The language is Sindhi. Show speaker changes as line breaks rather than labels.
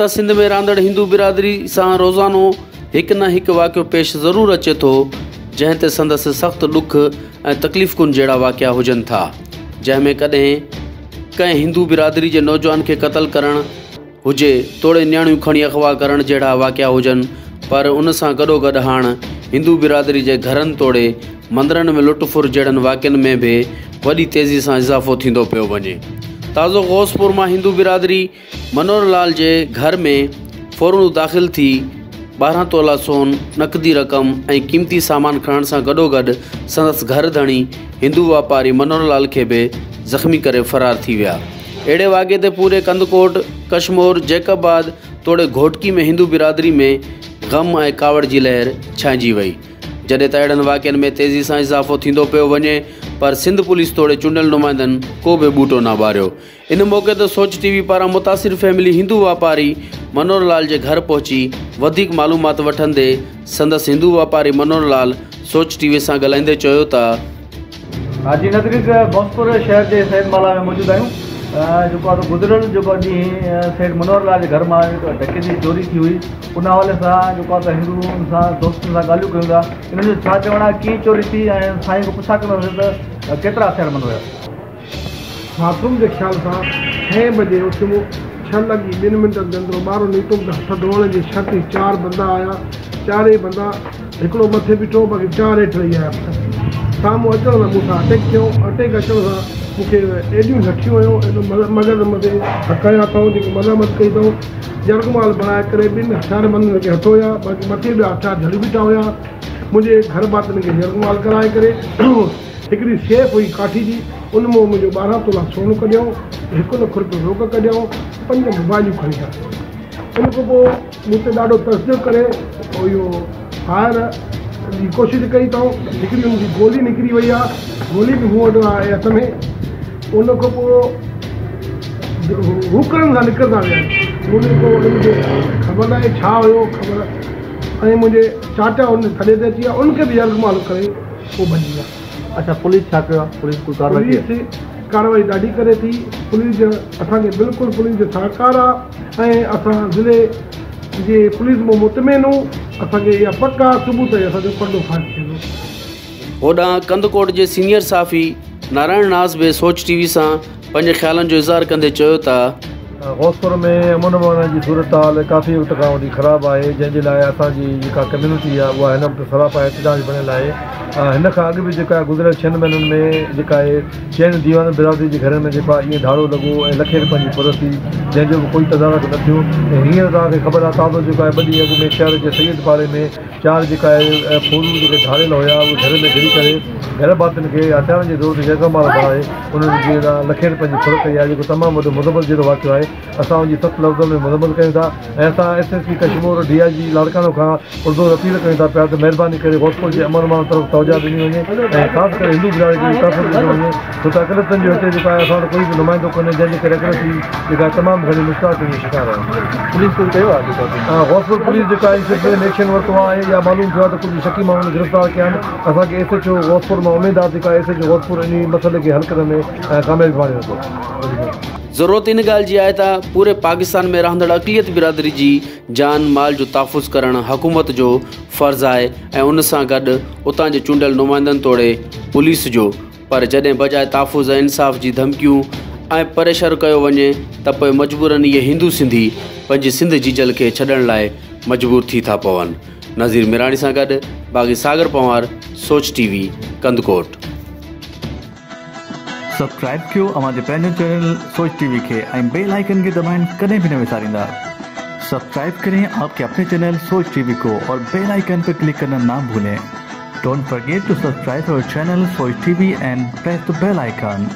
ته سنڌ ۾ رهندڙ هندو برادري سان روزانو هڪ نه هڪ واقعو پيش ضرور اچي ٿو جنهن تي سندس سخت ڏک ۽ تڪليف ڪن جهڙا واقعا هجن ٿا جنهن ۾ ڪڏهن ڪنهن هندو برادري جي نوجوان کي قتل ڪرڻ هجي توڙي نياڻيون کڻي اغوا ڪرڻ جهڙا واقعا هجن پر ان سان گڏوگڏ هاڻ هندو برادري جي گهرن توڙي مندرن ۾ لٽ ڦر جهڙن واقعن ۾ به وڏي تيزي سان اضافو ٿيندو پيو وڃي. تازو غوثپور مان هندو برادري منور لال جي گهر ۾ ڦورو داخل ٿي 12 تولا سون، نقدي رقم ۽ قيمتي سامان کڻڻ سان گڏوگڏ سندس گهر ڌڻي هندو واپاري منور لال کي به زخمي ڪري فرار ٿي ويا. اهڙي واقعي تي پوري ڪنڌڪوٽ، ڪشمور، جيڪب آباد توڙي گهوٽڪي ۾ هندو برادري ۾ غم ۽ ڪاوڙ جي لهر ڇانئجي وئي. جڏهن ته اهڙن واقعن ۾ تيزي سان اضافو ٿيندو پيو وڃي پر سنڌ پوليس توڙي چونڊيل نمائندن ڪو به ٻوٽو نه ٻاريو. ان موقعي تي سوچ ٽي وي پاران متاثر فيملي هندو واپاري منور لال جي گهر پهچي وڌيڪ معلومات وٺندي سندس هندو واپاري منور لال سوچ ٽي وي سان ڳالهائيندي چيو ته.
جي ناظرين غوثپور شهر جي سيد مالا ۾ موجود آهيون جيڪو آهي گذريل جيڪو ڏينهن سيٺ منور لال جي گهر مان جيڪو ڊڪيتي جي چوري ٿي هئي ان حوالي سان جيڪو آهي هندو سان دوستن سان ڳالهيون ڪيون ٿا انهن جو ڇا چوڻ آهي ڪيئن چوري ٿي ۽ سائين کان پڇا ڪنداسين ته ڪيترا هٿياربند هيا.
باٿ روم جي خيال سان ڇهين بجي اٿيم، ڇهه لڳي ٻن منٽن جي اندر ٻارو نڪتم ته هٿ ڌوئڻ جي شرط ئي چار بندا آيا، چارئي بندا هڪڙو مٿي بيٺو باقي چار هيٺ رهي آيا. سامهون اچڻ سان مون سان اٽيڪ ٿيو، اٽيڪ اچڻ سان مون کي ايڏيون لٺيون هنيو، ايڏو مغز مٿي ڌڪ هنيا اٿئون، جيڪي ملامت ڪئي اٿئون، يرغمال بڻائي ڪري ٻن هٿياربندن کي هٿ هيا، باقي مٿي ٻيا هٿيار جهلي بيٺا هيا، منهنجي گهر ڀاتين کي يرغمال ڪرائي ڪري. هڪڙي سيف هئي ڪاٺي جي، ان مان منهنجو 12 تولا سون ڪڍيائون، 1 لک روپيو روڪ ڪڍيائون، پنج موبائليون کڻي ويا. ان کان پوء مون تي ڏاڍو تشدد ڪري اهو فائر جي ڪوشش ڪئي اٿائون، هڪڙي ان جي گولي نڪري وئي آهي، گولي به مون وٽ آهي هٿ ۾. ان کان پوء هوڪرن سان نڪرندا ويا آهن. مون کي ڪو ان کي خبر ناهي ڇا هيو خبر ۽ منهنجي چاچا ان ٿڏي تي اچي ويا، ان کي به يرغمال ڪري پوء ڀڄي ويا.
اڇا پوليس ڇا ڪيو آ پوليس ڪوئي ڪارروائي ڪئي آ؟
پوليس ڪارروائي ڏاڍي ڪري ٿي پوليس جو اسان کي بلڪل پوليس جو سهڪار آ ۽ اسان ضلعي جي پوليس مون مطمئن هون اسان کي اها پڪ آ صبح تائين اسان جو پردو فاش ٿيندو.
هوڏانهن ڪنڌڪوٽ جي سينيئر صحافي نارائڻ ناز به سوچ ٽي وي سان پنهنجي خيالن جو اظهار ڪندي چيو ته.
غوثپور ۾ امن امان جي صورتحال ڪافي وقت کان وٺي خراب آهي جنهن جي لاء اسان جي جيڪا ڪميونٽي آهي اها هن وقت سراپا احتجاج بڻيل آهي هن کان اڳ به جيڪا گذريل ڇهن مهينن ۾ جيڪا آهي چئن ديوان برادري جي گهرن ۾ جيڪو آهي ائين ڌاڙو لڳو ۽ لکين رپين جي ڦر ٿي جنهن جو به ڪوئي تدارڪ نه ٿيو ۽ هينئر توهان کي خبر آهي تازو جيڪو آهي ٻه ڏينهن اڳ ۾ شهر جي سيد پاڙي ۾ چار جيڪا اهي ڦورو جيڪي ڌاڙيل هيا اهي گهر ۾ گهڙي ڪري گهر ڀاتين کي هٿيارن جي زور تي يرغمال بڻائي انهن جي لکين رپين جي ڦر ڪئي آهي جيڪو تمام وڏو مذمت جهڙو واقعو آهي اسان ان جي سخت لفظن ۾ مذمت ڪيون ٿا ۽ اسان S S P Kashmore D I G Larkana کان پرزور اپيل ڪيون ٿا پيا ته مهرباني ڪري غوثپور جي امن امان طرف توجهه ڏني وڃي ۽ خاص ڪري هندو برادري کي به تحفظ ڏنو وڃي ڇو ته اقليتن جو هتي جيڪو آهي اسان وٽ ڪوئي به نمائندو ڪونهي جنهن جي ڪري اقليتي جيڪا تمام گهڻي مشڪلاتن جو شڪار آهن.
پوليس ڪجهه ڪيو آهي جيڪو
غوثپور پوليس جيڪا آهي سلسلي ۾ ايڪشن ورتو آهي يا معلوم ٿيو آهي ته ڪجهه شڪي ماڻهن گرفتار ڪيا آهن اسان کي ايس ايڇ او غوثپور مان اميد آهي جيڪا ايس ايڇ او غوثپور انهي مسئلي کي حل ڪرڻ ۾ ڪاميابي ماڻي ويندو.
ضرورت ان ڳالهه جي آهي ته پوري پاڪستان ۾ رهندڙ اقليت برادري جي جان مال جو تحفظ ڪرڻ حڪومت جو فرض آهي ۽ ان سان گڏ اتان جي چونڊيل نمائندن توڙي پوليس جو پر جڏهن بجاء تحفظ ۽ انصاف جي ڌمڪيون ۽ پريشر ڪيو وڃي ته پوء مجبورن اهي هندو سنڌي پنهنجي سنڌ جيجل کي ڇڏڻ لاء مجبور ٿي ٿا پون. نذير ميراڻي سان گڏ باغي ساگر پنهوار، سوچ ٽي وي، ڪنڌڪوٽ.
سبسڪرائب ڪيو اوهان جي پنهنجو چينل سوچ ٽي وي کي ۽ بيل آئيڪن کي دٻائڻ ڪڏهن به نه وساريندا. سبسڪرائب ڪرين آپ ڪي اپني چينل سوچ ٽي وي ڪو اور بيل آئيڪن پر ڪلڪ ڪرنا نا ڀولين. Don't forget to subscribe our channel Soch TV and press the bell icon.